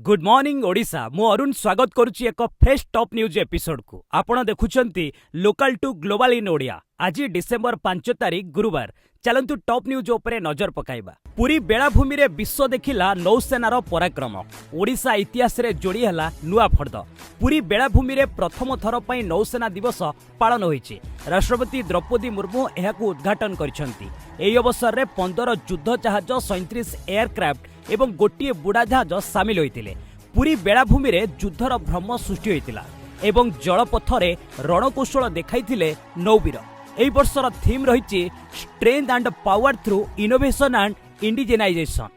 Good morning Odisha, ମୁଁ ଅରୁଣ ସ୍ୱାଗତ କରୁଛି ଏକ ଫ୍ରେଶ୍ ଟପ୍ ନ୍ୟୁଜ୍ ଏପିସୋଡକୁ। ଆପଣ ଦେଖୁଛନ୍ତି Local to Global in Odia। ଆଜି ଡିସେମ୍ବର 5 ତାରିଖ, ଗୁରୁବାର। ଚାଲନ୍ତୁ ଟପ୍ ନ୍ୟୁଜ୍ ଉପରେ ନଜର ପକାଇବା। ପୁରୀ ବେଳାଭୂମିରେ ବିଶ୍ୱ ଦେଖିଲା ନୌସେନାର ପରାକ୍ରମ। ଓଡ଼ିଶା ଇତିହାସରେ ଯୋଡ଼ି ହେଲା ନୂଆ ଫର୍ଦ୍ଦ। ପୁରୀ ବେଳାଭୂମିରେ ପ୍ରଥମ ଥର ପାଇଁ ନୌସେନା ଦିବସ ପାଳନ ହୋଇଛି। ରାଷ୍ଟ୍ରପତି ଦ୍ରୌପଦୀ ମୁର୍ମୁ ଏହାକୁ ଉଦ୍ଘାଟନ କରିଛନ୍ତି। ଏହି ଅବସରରେ 15 ଯୁଦ୍ଧ ଜାହାଜ, 37 ଏୟାରକ୍ରାଫ୍ଟ ଏବଂ ଗୋଟିଏ ବୁଡ଼ାଜାହାଜ ସାମିଲ ହୋଇଥିଲେ। ପୁରୀ ବେଳାଭୂମିରେ ଯୁଦ୍ଧର ଭ୍ରମ ସୃଷ୍ଟି ହୋଇଥିଲା ଏବଂ ଜଳପଥରେ ରଣକୌଶଳ ଦେଖାଇଥିଲେ ନୌବୀର। ଏହି ବର୍ଷର ଥିମ୍ ରହିଛି "Strength and Power through Innovation and Indigenization"।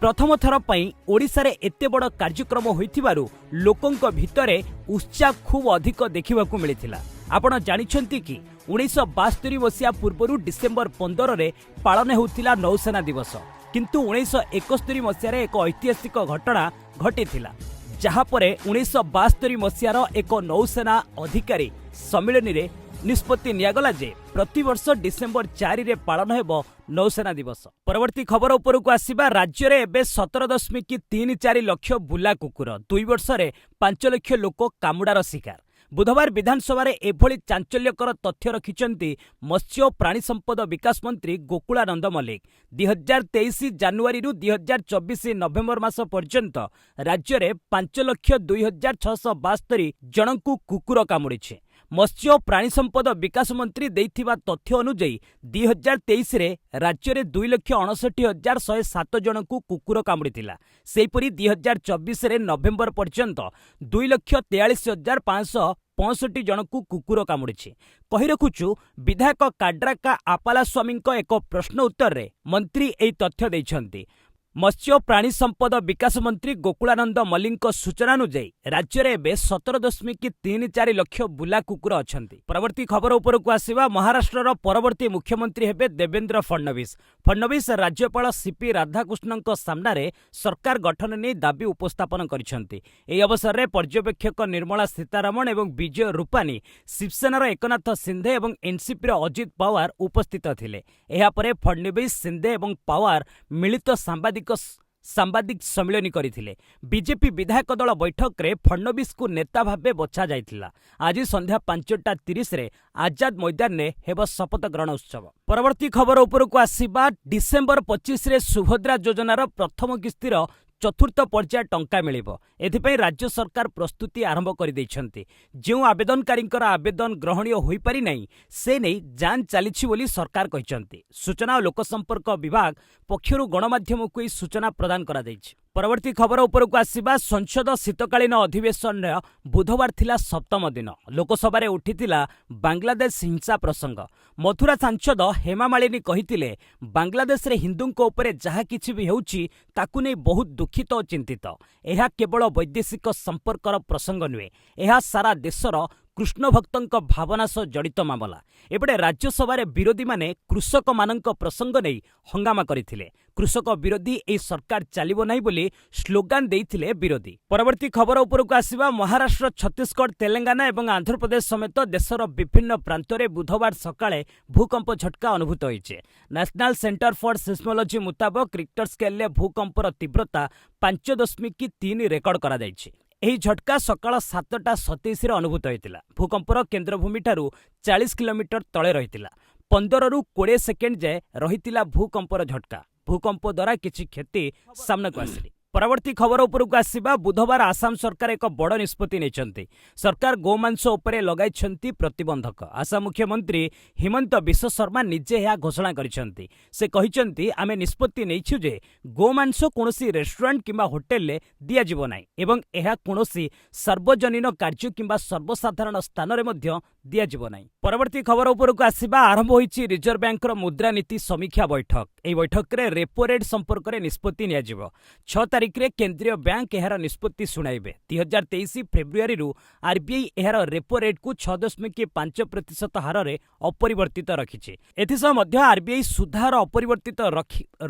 ପ୍ରଥମ ଥର ପାଇଁ ଓଡ଼ିଶାରେ ଏତେ ବଡ଼ କାର୍ଯ୍ୟକ୍ରମ ହୋଇଥିବାରୁ ଲୋକଙ୍କ ଭିତରେ ଉତ୍ସାହ ଖୁବ୍ ଅଧିକ ଦେଖିବାକୁ ମିଳିଥିଲା। ଆପଣ ଜାଣିଛନ୍ତି କି, 1972 ମସିହା ପୂର୍ବରୁ ଡିସେମ୍ବର 15ରେ ପାଳନ ହେଉଥିଲା ନୌସେନା ଦିବସ। କିନ୍ତୁ 1971 ମସିହାରେ ଏକ ଐତିହାସିକ ଘଟଣା ଘଟିଥିଲା, ଯାହାପରେ 1972 ମସିହାର ଏକ ନୌସେନା ଅଧିକାରୀ ସମ୍ମିଳନୀରେ ନିଷ୍ପତ୍ତି ନିଆଗଲା ଯେ ପ୍ରତିବର୍ଷ ଡିସେମ୍ବର 4ରେ ପାଳନ ହେବ ନୌସେନା ଦିବସ। ପରବର୍ତ୍ତୀ ଖବର ଉପରକୁ ଆସିବା। ରାଜ୍ୟରେ ଏବେ 17.34 ଲକ୍ଷ ବୁଲା କୁକୁର। 2 ବର୍ଷରେ 5 ଲକ୍ଷ ଲୋକ କାମୁଡ଼ାର ଶିକାର। ବୁଧବାର ବିଧାନସଭାରେ ଏଭଳି ଚାଞ୍ଚଲ୍ୟକର ତଥ୍ୟ ରଖିଛନ୍ତି ମତ୍ସ୍ୟ ଓ ପ୍ରାଣୀ ସମ୍ପଦ ବିକାଶ ମନ୍ତ୍ରୀ ଗୋକୁଳାନନ୍ଦ ମଲ୍ଲିକ। 2023 ଜାନୁଆରୀରୁ 2024 ନଭେମ୍ବର ମାସ ପର୍ଯ୍ୟନ୍ତ ରାଜ୍ୟରେ 5,02,672 ଜଣଙ୍କୁ କୁକୁର କାମୁଡ଼ିଛି। ମତ୍ସ୍ୟ ଓ ପ୍ରାଣୀ ସମ୍ପଦ ବିକାଶ ମନ୍ତ୍ରୀ ଦେଇଥିବା ତଥ୍ୟ ଅନୁଯାୟୀ, 2023ରେ ରାଜ୍ୟରେ 2,59,107 ଜଣଙ୍କୁ କୁକୁର କାମୁଡ଼ିଥିଲା। ସେହିପରି 2024ରେ ନଭେମ୍ବର ପର୍ଯ୍ୟନ୍ତ 2,43,565 ଜଣଙ୍କୁ କୁକୁର କାମୁଡ଼ିଛି। କହି ରଖୁଛୁ, ବିଧାୟକ କାଡ୍ରାକା ଆପାଲାସ୍ୱାମୀଙ୍କ ଏକ ପ୍ରଶ୍ନ ଉତ୍ତରରେ ମନ୍ତ୍ରୀ ଏହି ତଥ୍ୟ ଦେଇଛନ୍ତି। ମତ୍ସ୍ୟ ପ୍ରାଣୀ ସମ୍ପଦ ବିକାଶ ମନ୍ତ୍ରୀ ଗୋକୁଳାନନ୍ଦ ମଲ୍ଲିକଙ୍କ ସୂଚନା ଅନୁଯାୟୀ, ରାଜ୍ୟରେ ଏବେ 17.34 ଲକ୍ଷ ବୁଲା କୁକୁର ଅଛନ୍ତି। ପରବର୍ତ୍ତୀ ଖବର ଉପରକୁ ଆସିବା। ମହାରାଷ୍ଟ୍ରର ପରବର୍ତ୍ତୀ ମୁଖ୍ୟମନ୍ତ୍ରୀ ହେବେ ଦେବେନ୍ଦ୍ର ଫଡନବିସ। ଫଡନବିସ ରାଜ୍ୟପାଳ ସିପି ରାଧାକୃଷ୍ଣଙ୍କ ସାମ୍ନାରେ ସରକାର ଗଠନ ନେଇ ଦାବି ଉପସ୍ଥାପନ କରିଛନ୍ତି। ଏହି ଅବସରରେ ପର୍ଯ୍ୟବେକ୍ଷକ ନିର୍ମଳା ସୀତାରମଣ ଏବଂ ବିଜୟ ରୂପାନୀ, ଶିବସେନାର ଏକନାଥ ସିନ୍ଧେ ଏବଂ ଏନ୍ସିପିର ଅଜିତ ପାୱାର ଉପସ୍ଥିତ ଥିଲେ। ଏହାପରେ ଫଡନବିସ, ସିନ୍ଧେ ଏବଂ ପାୱାର ମିଳିତ ସାମ୍ବାଦିକ ସାମ୍ବାଦିକ ସମ୍ମିଳନୀ କରିଥିଲେ। ବିଜେପି ବିଧାୟକ ଦଳ ବୈଠକରେ ଫଡନବିସଙ୍କୁ ନେତା ଭାବେ ବଛା ଯାଇଥିଲା। ଆଜି ସନ୍ଧ୍ୟା 5ଟା 30ରେ ଆଜାଦ ମଇଦାନରେ ହେବ ଶପଥ ଗ୍ରହଣ ଉତ୍ସବ। ପରବର୍ତ୍ତୀ ଖବର ଉପରକୁ ଆସିବା। ଡିସେମ୍ବର 25ରେ ସୁଭଦ୍ରା ଯୋଜନାର ପ୍ରଥମ କିସ୍ତିର ଚତୁର୍ଥ ପର୍ଯ୍ୟାୟ ଟଙ୍କା ମିଳିବ। ଏଥିପାଇଁ ରାଜ୍ୟ ସରକାର ପ୍ରସ୍ତୁତି ଆରମ୍ଭ କରିଦେଇଛନ୍ତି। ଯେଉଁ ଆବେଦନକାରୀଙ୍କର ଆବେଦନ ଗ୍ରହଣୀୟ ହୋଇପାରିନାହିଁ, ସେ ନେଇ ଯାଞ୍ଚ ଚାଲିଛି ବୋଲି ସରକାର କହିଛନ୍ତି। ସୂଚନା ଓ ଲୋକସମ୍ପର୍କ ବିଭାଗ ପକ୍ଷରୁ ଗଣମାଧ୍ୟମକୁ ଏହି ସୂଚନା ପ୍ରଦାନ କରାଯାଇଛି। ପରବର୍ତ୍ତୀ ଖବର ଉପରକୁ ଆସିବା। ସଂସଦ ଶୀତକାଳୀନ ଅଧିବେଶନର ବୁଧବାର ଥିଲା ସପ୍ତମ ଦିନ। ଲୋକସଭାରେ ଉଠିଥିଲା ବାଂଲାଦେଶ ହିଂସା ପ୍ରସଙ୍ଗ। ମଥୁରା ସାଂସଦ ହେମାମାଳିନୀ କହିଥିଲେ, ବାଂଲାଦେଶରେ ହିନ୍ଦୁଙ୍କ ଉପରେ ଯାହା କିଛି ବି ହେଉଛି, ତାକୁ ନେଇ ବହୁତ ଦୁଃଖିତ ଓ ଚିନ୍ତିତ। ଏହା କେବଳ ବୈଦେଶିକ ସମ୍ପର୍କର ପ୍ରସଙ୍ଗ ନୁହେଁ, ଏହା ସାରା ଦେଶର କୃଷ୍ଣ ଭକ୍ତଙ୍କ ଭାବନା ସହ ଜଡ଼ିତ ମାମଲା। ଏପଟେ ରାଜ୍ୟସଭାରେ ବିରୋଧୀମାନେ କୃଷକମାନଙ୍କ ପ୍ରସଙ୍ଗ ନେଇ ହଙ୍ଗାମା କରିଥିଲେ। କୃଷକ ବିରୋଧୀ ଏହି ସରକାର ଚାଲିବ ନାହିଁ ବୋଲି ସ୍ଲୋଗାନ ଦେଇଥିଲେ ବିରୋଧୀ। ପରବର୍ତ୍ତୀ ଖବର ଉପରକୁ ଆସିବା। ମହାରାଷ୍ଟ୍ର, ଛତିଶଗଡ଼, ତେଲେଙ୍ଗାନା ଏବଂ ଆନ୍ଧ୍ରପ୍ରଦେଶ ସମେତ ଦେଶର ବିଭିନ୍ନ ପ୍ରାନ୍ତରେ ବୁଧବାର ସକାଳେ ଭୂକମ୍ପ ଝଟକା ଅନୁଭୂତ ହୋଇଛି। ନ୍ୟାସନାଲ ସେଣ୍ଟର ଫର ସିସ୍ମୋଲୋଜି ମୁତାବକ ରିକ୍ଟର ସ୍କେଲରେ ଭୂକମ୍ପର ତୀବ୍ରତା 5.3 ରେକର୍ଡ କରାଯାଇଛି। ଏହି ଝଟକା ସକାଳ 7ଟା 27ରେ ଅନୁଭୂତ ହୋଇଥିଲା। ଭୂକମ୍ପର କେନ୍ଦ୍ରଭୂମିଠାରୁ 40 କିଲୋମିଟର ତଳେ ରହିଥିଲା। 15ରୁ 20 ସେକେଣ୍ଡ ଯାଏ ରହିଥିଲା ଭୂକମ୍ପର ଝଟକା। ଭୂକମ୍ପ ଦ୍ୱାରା କିଛି କ୍ଷତି ସାମ୍ନାକୁ ଆସିନି। ପରବର୍ତ୍ତୀ ଖବର ଉପରକୁ ଆସିବା। ବୁଧବାର ଆସାମ ସରକାର ଏକ ବଡ଼ ନିଷ୍ପତ୍ତି ନେଇଛନ୍ତି। ସରକାର ଗୋମାଂସ ଉପରେ ଲଗାଇଛନ୍ତି ପ୍ରତିବନ୍ଧକ। ଆସାମ ମୁଖ୍ୟମନ୍ତ୍ରୀ ହିମନ୍ତ ବିଶ୍ୱ ଶର୍ମା ନିଜେ ଏହା ଘୋଷଣା କରିଛନ୍ତି। ସେ କହିଛନ୍ତି, ଆମେ ନିଷ୍ପତ୍ତି ନେଇଛୁ ଯେ ଗୋମାଂସ କୌଣସି ରେଷ୍ଟୁରାଣ୍ଟ କିମ୍ବା ହୋଟେଲରେ ଦିଆଯିବ ନାହିଁ ଏବଂ ଏହା କୌଣସି ସାର୍ବଜନୀନ କାର୍ଯ୍ୟ କିମ୍ବା ସର୍ବସାଧାରଣ ସ୍ଥାନରେ ମଧ୍ୟ ଦିଆଯିବ ନାହିଁ। ପରବର୍ତ୍ତୀ ଖବର ଉପରକୁ ଆସିବା। ଆରମ୍ଭ ହୋଇଛି ରିଜର୍ଭ ବ୍ୟାଙ୍କର ମୁଦ୍ରାନୀତି ସମୀକ୍ଷା ବୈଠକ। ଏହି ବୈଠକରେ ରେପୋ ରେଟ୍ ସମ୍ପର୍କରେ ନିଷ୍ପତ୍ତି ନିଆଯିବ। 6 ତାରିଖରେ କେନ୍ଦ୍ରୀୟ ବ୍ୟାଙ୍କ ଏହାର ନିଷ୍ପତ୍ତି ଶୁଣାଇବେ। 2023 ଫେବୃଆରୀରୁ ଆର୍ବିଆଇ ଏହାର ରେପୋ ରେଟ୍କୁ 6.5% ହାରରେ ଅପରିବର୍ତ୍ତିତ ରଖିଛି। ଏଥିସହ ମଧ୍ୟ ଆର୍ବିଆଇ ସୁଧହାର ଅପରିବର୍ତ୍ତିତ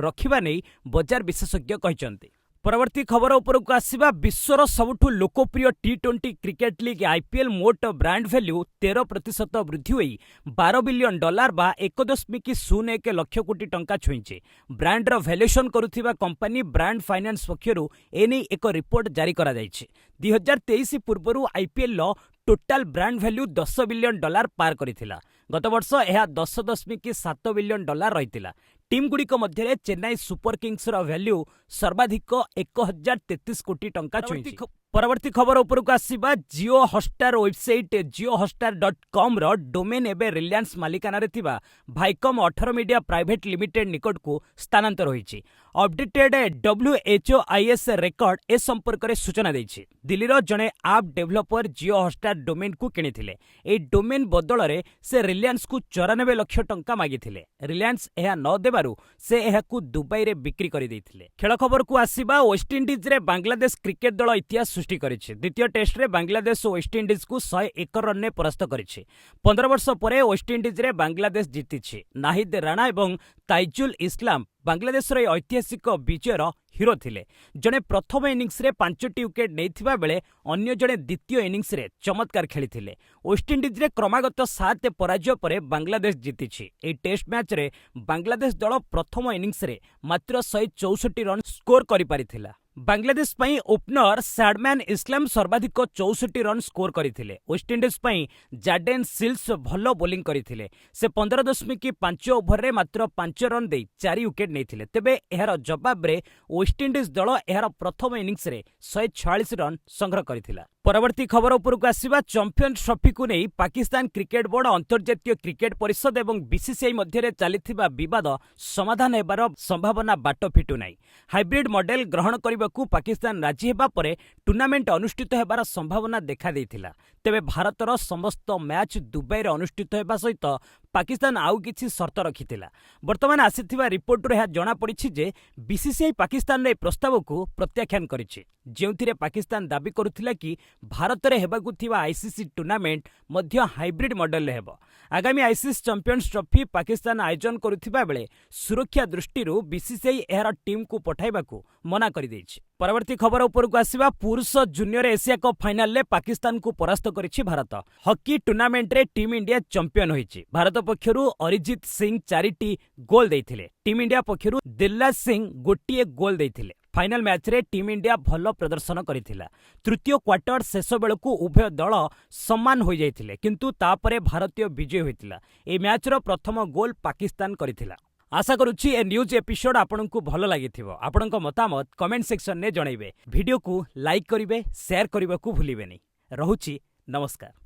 ରଖିବା ନେଇ ବଜାର ବିଶେଷଜ୍ଞ କହିଛନ୍ତି। ପରବର୍ତ୍ତୀ ଖବର ଉପରକୁ ଆସିବା। ବିଶ୍ୱର ସବୁଠୁ ଲୋକପ୍ରିୟ ଟି-20 କ୍ରିକେଟ ଲିଗ୍ ଆଇପିଏଲ୍ ମୋଟ ବ୍ରାଣ୍ଡ ଭ୍ୟାଲ୍ୟୁ 13% ବୃଦ୍ଧି ହୋଇ 12 ବିଲିୟନ ଡଲାର ବା 1.01 ଲକ୍ଷ କୋଟି ଟଙ୍କା ଛୁଇଁଛି। ବ୍ରାଣ୍ଡର ଭ୍ୟାଲୁଏସନ କରୁଥିବା କମ୍ପାନୀ ବ୍ରାଣ୍ଡ ଫାଇନାନ୍ସ ପକ୍ଷରୁ ଏନେଇ ଏକ ରିପୋର୍ଟ ଜାରି କରାଯାଇଛି। 2023 ପୂର୍ବରୁ ଆଇପିଏଲ୍ର total brand value 10 billion dollar ପାର କରିଥିଲା। ଗତବର୍ଷ ଏହା 10.7 ବିଲିୟନ ଡଲାର ରହିଥିଲା। ଟିମ୍ଗୁଡ଼ିକ ମଧ୍ୟରେ ଚେନ୍ନାଇ ସୁପର କିଙ୍ଗସର ଭ୍ୟାଲ୍ୟୁ ସର୍ବାଧିକ 1033 କୋଟି ଟଙ୍କା ଛୁଇଁଛି। ପରବର୍ତ୍ତୀ ଖବର ଉପରକୁ ଆସିବା। ଜିଓ ହଟଷ୍ଟାର ୱେବସାଇଟ୍ ଜିଓ ହଟଷ୍ଟାର.କମ୍ର ଡୋମେନ୍ ଏବେ ରିଲାଏନ୍ସ ମାଲିକାନାରେ ଥିବା ଭାଇକମ୍ 18 ମିଡିଆ ପ୍ରାଇଭେଟ ଲିମିଟେଡ୍ ନିକଟକୁ ସ୍ଥାନାନ୍ତର ହୋଇଛି। ଅପଡେଟେଡ୍ ଡବ୍ଲ୍ୟୁଏଚ୍ଓଆଇଏସ୍ ରେକର୍ଡ ଏ ସମ୍ପର୍କରେ ସୂଚନା ଦେଇଛି। ଦିଲ୍ଲୀର ଜଣେ ଆପ୍ ଡେଭଲପର ଜିଓ ହଟଷ୍ଟାର ଡୋମେନ୍କୁ କିଣିଥିଲେ। ଏହି ଡୋମେନ୍ ବଦଳରେ ସେ ରିଲାଏନ୍ସକୁ 94 ଲକ୍ଷ ଟଙ୍କା ମାଗିଥିଲେ। ରିଲାଏନ୍ସ ଏହା ନ ଦେବାରୁ ସେ ଏହାକୁ ଦୁବାଇରେ ବିକ୍ରି କରିଦେଇଥିଲେ। ଖେଳ ଖବରକୁ ଆସିବା। ୱେଷ୍ଟଇଣ୍ଡିଜରେ ବାଂଲାଦେଶ କ୍ରିକେଟ ଦଳ ଇତିହାସ ସୃଷ୍ଟି କରିଛି। ଦ୍ୱିତୀୟ ଟେଷ୍ଟରେ ବାଂଲାଦେଶ ୱେଷ୍ଟଇଣ୍ଡିଜକୁ 101 ରନରେ ପରାସ୍ତ କରିଛି। 15 ବର୍ଷ ପରେ ୱେଷ୍ଟଇଣ୍ଡିଜରେ ବାଂଲାଦେଶ ଜିତିଛି। ନାହିଦ ରାଣା ଏବଂ ତାଇଜୁଲ ଇସଲାମ ବାଂଲାଦେଶର ଏହି ଐତିହାସିକ ବିଜୟର ହିରୋ ଥିଲେ। ଜଣେ ପ୍ରଥମ ଇନିଂସରେ ପାଞ୍ଚଟି ୱିକେଟ୍ ନେଇଥିବା ବେଳେ ଅନ୍ୟ ଜଣେ ଦ୍ୱିତୀୟ ଇନିଂସରେ ଚମତ୍କାର ଖେଳିଥିଲେ। ୱେଷ୍ଟଇଣ୍ଡିଜରେ କ୍ରମାଗତ ସାତ ପରାଜୟ ପରେ ବାଂଲାଦେଶ ଜିତିଛି। ଏହି ଟେଷ୍ଟ ମ୍ୟାଚ୍ରେ ବାଂଲାଦେଶ ଦଳ ପ୍ରଥମ ଇନିଂସରେ ମାତ୍ର 164 ରନ୍ ସ୍କୋର କରିପାରିଥିଲା। ବାଂଲାଦେଶ ପାଇଁ ଓପନର ସାଡମାନ ଇସଲାମ ସର୍ବାଧିକ 64 ରନ୍ ସ୍କୋର କରିଥିଲେ। ୱେଷ୍ଟଇଣ୍ଡିଜ ପାଇଁ ଜାଡେନ୍ ସିଲ୍ସ ଭଲ ବୋଲିଂ କରିଥିଲେ। ସେ 15.5 ଓଭରରେ ମାତ୍ର 5 ରନ୍ ଦେଇ ଚାରି ୱିକେଟ୍ ନେଇଥିଲେ। ତେବେ ଏହାର ଜବାବରେ ୱେଷ୍ଟଇଣ୍ଡିଜ ଦଳ ଏହାର ପ୍ରଥମ ଇନିଂସରେ 146 ରନ୍ ସଂଗ୍ରହ କରିଥିଲା। ପରବର୍ତ୍ତୀ ଖବର ଉପରକୁ ଆସିବା। ଚାମ୍ପିୟନ୍ସ ଟ୍ରଫିକୁ ନେଇ ପାକିସ୍ତାନ କ୍ରିକେଟ ବୋର୍ଡ, ଅନ୍ତର୍ଜାତୀୟ କ୍ରିକେଟ ପରିଷଦ ଏବଂ ବିସିସିଆଇ ମଧ୍ୟରେ ଚାଲିଥିବା ବିବାଦ ସମାଧାନ ହେବାର ସମ୍ଭାବନା ବାଟ ଫିଟୁନାହିଁ। ହାଇବ୍ରିଡ୍ ମଡେଲ ଗ୍ରହଣ କରିବାକୁ ପାକିସ୍ତାନ ରାଜି ହେବା ପରେ ଟୁର୍ଣ୍ଣାମେଣ୍ଟ ଅନୁଷ୍ଠିତ ହେବାର ସମ୍ଭାବନା ଦେଖାଦେଇଥିଲା। ତେବେ ଭାରତର ସମସ୍ତ ମ୍ୟାଚ୍ ଦୁବାଇରେ ଅନୁଷ୍ଠିତ ହେବା ସହିତ ପାକିସ୍ତାନ ଆଉ କିଛି ସର୍ତ୍ତ ରଖିଥିଲା। ବର୍ତ୍ତମାନ ଆସିଥିବା ରିପୋର୍ଟରୁ ଏହା ଜଣାପଡ଼ିଛି ଯେ ବିସିସିଆଇ ପାକିସ୍ତାନର ଏହି ପ୍ରସ୍ତାବକୁ ପ୍ରତ୍ୟାଖ୍ୟାନ କରିଛି, ଯେଉଁଥିରେ ପାକିସ୍ତାନ ଦାବି କରୁଥିଲା କି ଭାରତରେ ହେବାକୁ ଥିବା ଆଇସିସି ଟୁର୍ଣ୍ଣାମେଣ୍ଟ ମଧ୍ୟ ହାଇବ୍ରିଡ୍ ମଡେଲରେ ହେବ। ଆଗାମୀ ଆଇସିସି ଚାମ୍ପିୟନ୍ସ ଟ୍ରଫି ପାକିସ୍ତାନ ଆୟୋଜନ କରୁଥିବା ବେଳେ ସୁରକ୍ଷା ଦୃଷ୍ଟିରୁ ବିସିସିଆଇ ଏହାର ଟିମ୍କୁ ପଠାଇବାକୁ ମନା କରିଦେଇଛି। ପରବର୍ତ୍ତୀ ଖବର ଉପରକୁ ଆସିବା। ପୁରୁଷ ଜୁନିୟର ଏସିଆ କପ୍ ଫାଇନାଲରେ ପାକିସ୍ତାନକୁ ପରାସ୍ତ କରିଛି ଭାରତ। ହକି ଟୁର୍ଣ୍ଣାମେଣ୍ଟରେ ଟିମ୍ ଇଣ୍ଡିଆ ଚାମ୍ପିୟନ ହୋଇଛି। ଭାରତ ପକ୍ଷରୁ ଅରିଜିତ ସିଂ ଚାରିଟି ଗୋଲ୍ ଦେଇଥିଲେ। ଟିମ୍ ଇଣ୍ଡିଆ ପକ୍ଷରୁ ଦିଲରାଜ ସିଂ ଗୋଟିଏ ଗୋଲ୍ ଦେଇଥିଲେ। ଫାଇନାଲ ମ୍ୟାଚ୍ରେ ଟିମ୍ ଇଣ୍ଡିଆ ଭଲ ପ୍ରଦର୍ଶନ କରିଥିଲା। ତୃତୀୟ କ୍ୱାର୍ଟର ଶେଷ ବେଳକୁ ଉଭୟ ଦଳ ସମାନ ହୋଇଯାଇଥିଲେ, କିନ୍ତୁ ତାପରେ ଭାରତୀୟ ବିଜୟ ହୋଇଥିଲା। ଏହି ମ୍ୟାଚ୍ର ପ୍ରଥମ ଗୋଲ୍ ପାକିସ୍ତାନ କରିଥିଲା। ଆଶା କରୁଛି ଏ ନ୍ୟୁଜ୍ ଏପିସୋଡ୍ ଆପଣଙ୍କୁ ଭଲ ଲାଗିଥିବ। ଆପଣଙ୍କ ମତାମତ କମେଣ୍ଟ ସେକ୍ସନରେ ଜଣାଇବେ। ଭିଡ଼ିଓକୁ ଲାଇକ୍ କରିବେ, ସେୟାର କରିବାକୁ ଭୁଲିବେନି। ରହୁଛି, ନମସ୍କାର।